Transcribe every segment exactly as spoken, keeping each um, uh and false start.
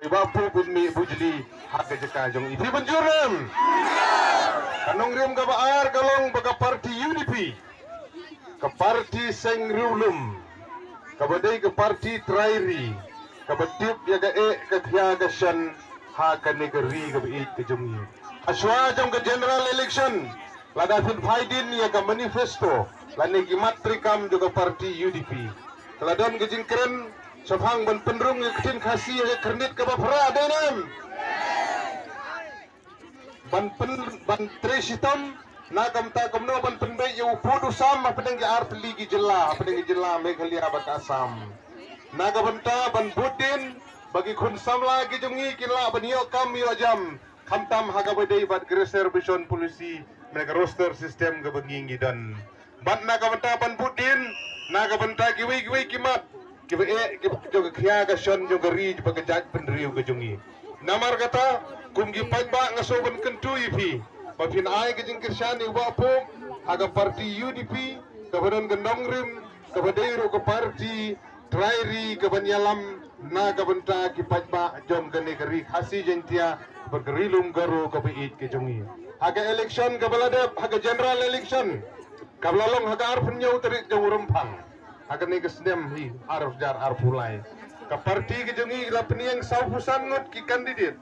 Bah Pup Bynmih Bujli ha ka jaka jong i. Phi mynjur em? Ka nongrim kaba ar ka long ba ka parti U D P, ka parti seng riewlum, kaba dei ka parti trai ri, kaba tip ïa ka eh ka khia ka shan ha kane ka ri kaba ïeit ka jong i. Hashwa jong ka general election, lada phin phai dien ïa ka manifesto lane ki mat treikam jong ka parti U D P, ka la don ka jingkren shaphang ban pynrung ïa ka ktien Khasi ha ka khyrnit kaba phra, dei ne em? Ban pyn, ban trei shitom na ka bynta kumno ban pynbeit ïa u pud u sam hapdeng ki artylli ki jylla, hapdeng ki jylla Meghalaya bad Assam. Na ka bynta ban bud dien ba ki khun samla ki jong ngi kin lah ban ïoh kam ïoh jam, khamtam ha kaba dei bad ka reservation policy, ne ka roster system kaba ngi ngi don. Bad na ka bynta ban bud dien na ka bynta kiwei kiwei ki mat kiba eh, kiba jong ka khia ka shan jong ka ri bad ka jaitbynriew ka jong ngi. Namar kata, kum ki paidbah nga sngewbha ban kyntu ïa phi ba phin ai ka jingkyrshan ïa u Bah Pup ha ka parti U D P, kaba don ka nongrim kaba dei ruh ka parti trai ri kaban ïalam na ka bynta ki paidbah jong kane ka ri Khasi Jaiñtia bad ka ri lum Garo kaba ïeit ka jong ngi. Ha ka election kaba la dep, ha ka general election kaba la long ha ka arphew hynñiew tarik jong u Rymphang ha kane ka snem hi arhajar arphew lai, ka parti ka jong ngi la pynïeng sawphew san ngut ki candidate.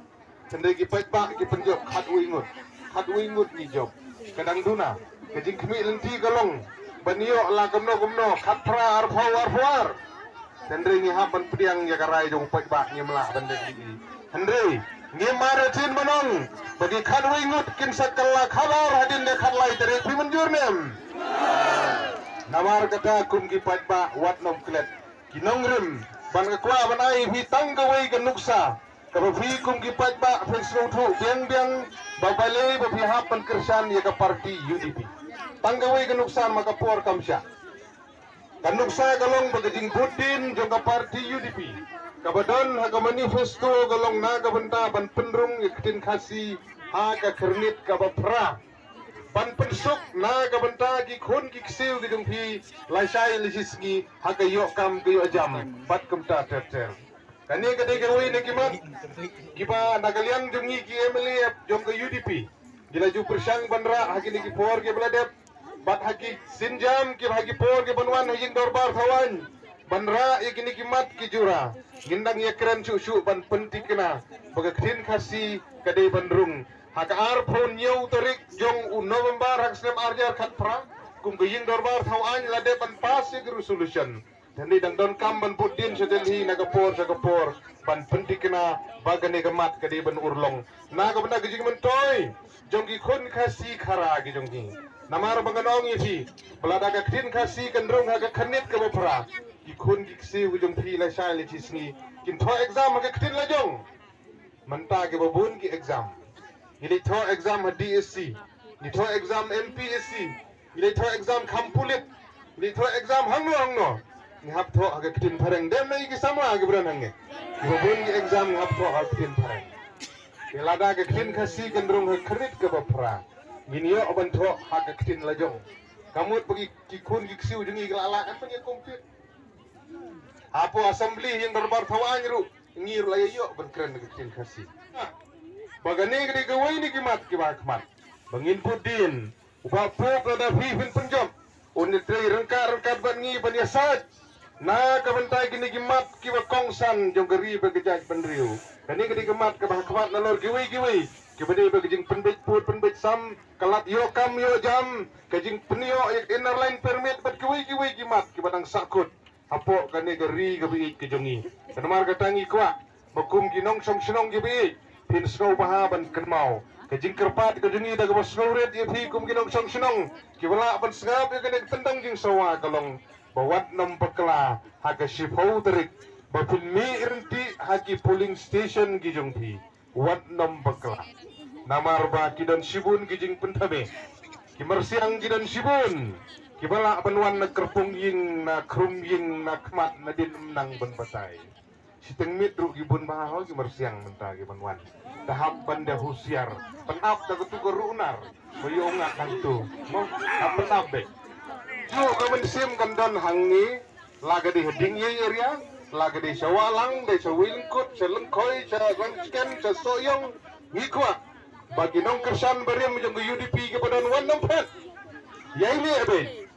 Hynrei ki paidbah ki pynjop khatwei ngut. Khatwei ngut ngi jop. Ka dang duna, ka jingkhmih lynti ka long ban ïoh la kumno kumno khatphra, arphew, arphew ar. Hynrei ngi hap ban pdiang ïa ka rai jong u paidbah, ngim lah ban leh ei ei. Hynrei ngim mar ïa ktien ban ong ba ki khatwei ngut kin sa kylla khatar hadien ka khatlai tarik, phi mynjur ne em? Namar kata kum ki paidbah wat nym klet. Ki nongrim, ban nga kwah ban ai ïa phi tang kawei ka nuksa kaba phi kum ki paidbah phin sngewthuh biang biang ba balei ba phi hap ban kyrshan ïa ka parti U D P. Tang kawei ka nuksa namar ka por kam shah. Ka nuksa ka long ba ka jingbud dien jong ka parti U D P kaba don ha ka manifesto ka long na ka bynta ban pynrung ïa ka ktien Khasi ha ka khyrnit kaba phra, ban pynsuk na ka bynta ki khun ki ksiew ki jong phi lashai lashisngi ha ka ïoh kam ka ïoh jam bad kumta ter ter. Kane ka dei kawei na ki mat kiba na ka liang jong ngi ki M L A jong ka U D P ngi la ju pyrshang ban rah ha kine ki por kiba la dep bad ha ki sienjam kiba ha ki por kiban wan ha ïing dorbar thaw aiñ ban rah ïa kine ki mat ki jura. Ngin dang ïakren shuh shuh ban pynthikna ba ka ktien Khasi ka dei ban rung. Ha ka arphew hynñiew tarik jong u November ha ka snem arhajar khatphra, kum ka ïing dorbar thaw aiñ la dep ban pass ïa ka resolution. Te ngi dang donkam ban bud dien sha Delhi na ka por sha ka por ban pynthikna ba kane ka mat ka dei ban urlong na ka bynta ka jingmyntoi jong ki khun Khasi Khara ki jong ngi. Namar ba ngan ong ïa phi ba lada ka ktien Khasi kan rung ha ka khyrnit kaba phra, ki khun ki ksiew ki jong phi lashai lashisngi kin thoh exam ha ka ktien la jong. Mynta kiba bun ki exam. Ngi leit thoh exam ha D S C, ngi thoh exam M P S C, ngi leit thoh exam kham pulit, ngi leit thoh exam hangno hangno, ngi hap thoh ha ka ktien phareng. Dem na ki samla kiba don hangne, kiba bun ki exam ngi hap thoh ha ka ktien phareng. Te lada ka ktien Khasi kan rung ha ka khyrnit kaba phra, ngin ïoh ban thoh ha ka ktien la jong. Ka mut ba ki, ki khun ki ksiew jong ngi ki la lah ban ïa compete hapoh assembly, ïing dorbar thaw aiñ ruh. Ngi ruh la ïa ïoh ban kren da ka ktien Khasi. Ba kane ka dei kawei na ki mat kiba ha khmat ba ngin bud dien. U Bah Pup, lada phi phin pynjop, un ïatrei ryngkat ryngkat bad ngi ban ïasaid na ka bynta kine ki mat kiba kongsan jong ka ri bad ka jaitbynriew. Kane ka dei ka mat kaba ha khmat nalor kiwei kiwei, kiba dei bad ka jingpynbeit pud pynbeit sam, ka lad ïoh kam ïoh jam, ka jingpynïoh ïa ka Inner Line Permit bad kiwei kiwei ki mat kiba dang sahkut hapoh kane ka ri kaba ïeit ka jong ngi. Namar kata ngi kwah ba kum ki nongshong shnong kiba ïeit, phin sngewbha ban kynmaw ka jingkyrpad ka jong ngi da kaba sngewrit ïa phi kum ki nongshong shnong kiba lah ban sngap ïa kane ka tyndong jingsawa ka long ba wat nym bakla ha ka shiphew tarik ba phin mih ryntih ha ki polling station ki jong phi. Wat nym bakla. Namar ba ki don shibun ki jingpynthame. Ki myrsiang ki don shibun kiba lah ban wan na kyrpung ïing, na khrum ïing, na khmat, na dien ym nang ban batai. Shiteng miet ruh ki bun bha ho ki myrsiang mynta kiban wan. Te hap ban da husiar. Pynap da katu ka runar ba ïoh ngat hangtu. Mo, hap pynap beit. Ïoh ka mynsiem kan don hangne. La ka dei ha Dingyei area, La ka dei sha Wahlang, dei sha Wei Lyngkut, sha Lyngkhoi, sha Rangshken, sha Sohiong, ngi kwah ba ki nongkyrshan barim jong ka U D P kiba don, wat nym phet ïa ine beit.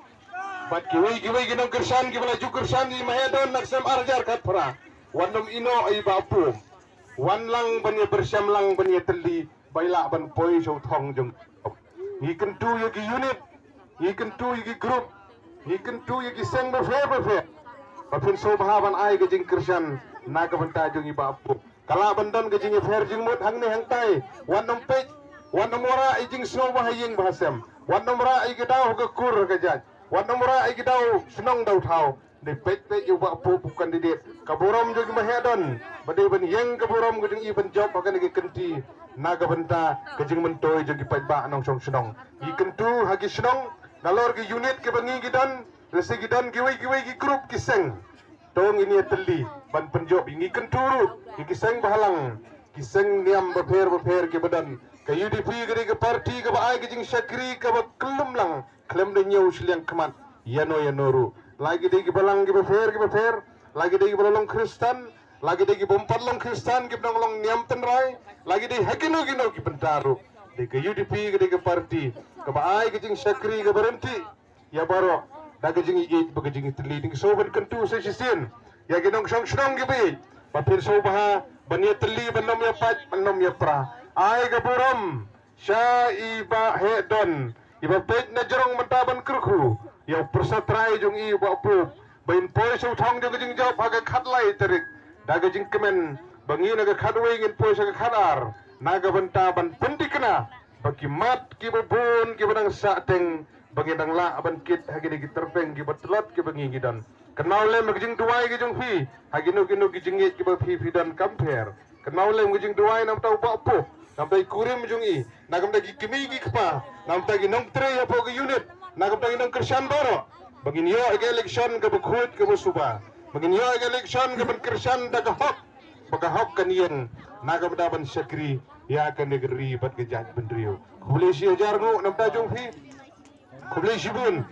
Bad kiwei kiwei ki nongkyrshan kiba la ju kyrshan ïa i Mahehdon na ka snem ar hajar khatphra, wat nym ïehnoh ïa i Bah Pup. Wan lang ban ïa pyrshang lang ban ïa tylli ba i lah ban poi sha u thong jong. Ngi kyntu ïa ki unit, ngi kyntu ïa ki group, ngi kyntu ïa ki seng bapher bapher ba phin sngewbha ban ai ka jingkyrshan na ka bynta jong i Bah Pup. Ka lah ban don ka jingïapher jingmut hangne hangtai. Wat nym peit, wat nym wanrah ïa jingsngewbha ha ïing bha ha sem, wat nym rah ïa ki daw ha ka kur ha ka jait, wat nym rah ïa ki daw shnong daw thaw. Dei peit peit ïa u Bah Pup u candidate, ka burom jong i Mahehdon ba dei ban ïeng ka burom ka jong i ban jop ha kane ka kynti na ka bynta ka jingmyntoi jong ki paidbah nongshong shnong. Ngi kyntu ha ki shnong, nalor ki unit kiba ngi ngi don, lehse ki don kiwei kiwei ki group ki seng. To ngin ïa tylli ban pynjop. Ngi kyntu ruh ïa ki seng bahalang, ki seng niam bapher bapher kiba don. Ka U D P ka dei ka party kaba ai ka jingshakri kaba kyllum lang, khlem da ñiew shiliang khmat ïano ïano ruh. La ki dei ki balang ki bapher ki bapher, la ki dei ki ba la long Khristan, la ki dei ki bym pat long Khristan, ki ba dang long niam tynrai, la ki dei ha kino kino ki bynta ruh. Dei ka U D P ka dei ka party kaba ai ka jingshakri kaba ryntih ïa baroh da ka jingïeit bad ka jingïatylli. Te ngi sngewbha ban kyntu sa shisien ïa ki nongshong shnong kiba ïeit ba phin sngewbha ban ïatylli, ban ym ïapait, ban ym ïapra. Ai ka burom sha i Bah Hehdon, iba peit na jrong mynta ban kyrkhu ïa u pyrsa trai jong i Bah Pup ba in poi sha u thong jong ka jingjop ha ka khatlai tarik, da ka jingkmen ba ngi na ka khatwei ngin poi sha ka khatar na ka bynta ban pynthikna ba ki mat kiba bun kiba dang sah teng ba ngin dang lah ban kit ha kine ki tyrpeng kiba tlot kiba ngi ngi don. Kynmaw lem ha ka jingduwai ka jong phi ha kino kino ki jingngeit kiba phi phi don kam pher. Kynmaw lem ka jingduwai na ka bynta u Bah Pup, na ka bynta ki kurim jong i, na ka bynta ki kmie ki kpa, na ka bynta ki nongtrei hapoh ka unit, na ka bynta ki nongkyrshan baroh, ba ngin ïoh ïa ka election kaba khuid kaba suba, ba ngin ïoh ïa ka election kaban kyrshan da ka hok, ba ka hok kan ïeng na ka bynta ban shakri ïa kane ka ri bad ka jaitbynriew. Khublei shi hajar nguh na ka bynta jong phi. Khublei shibun.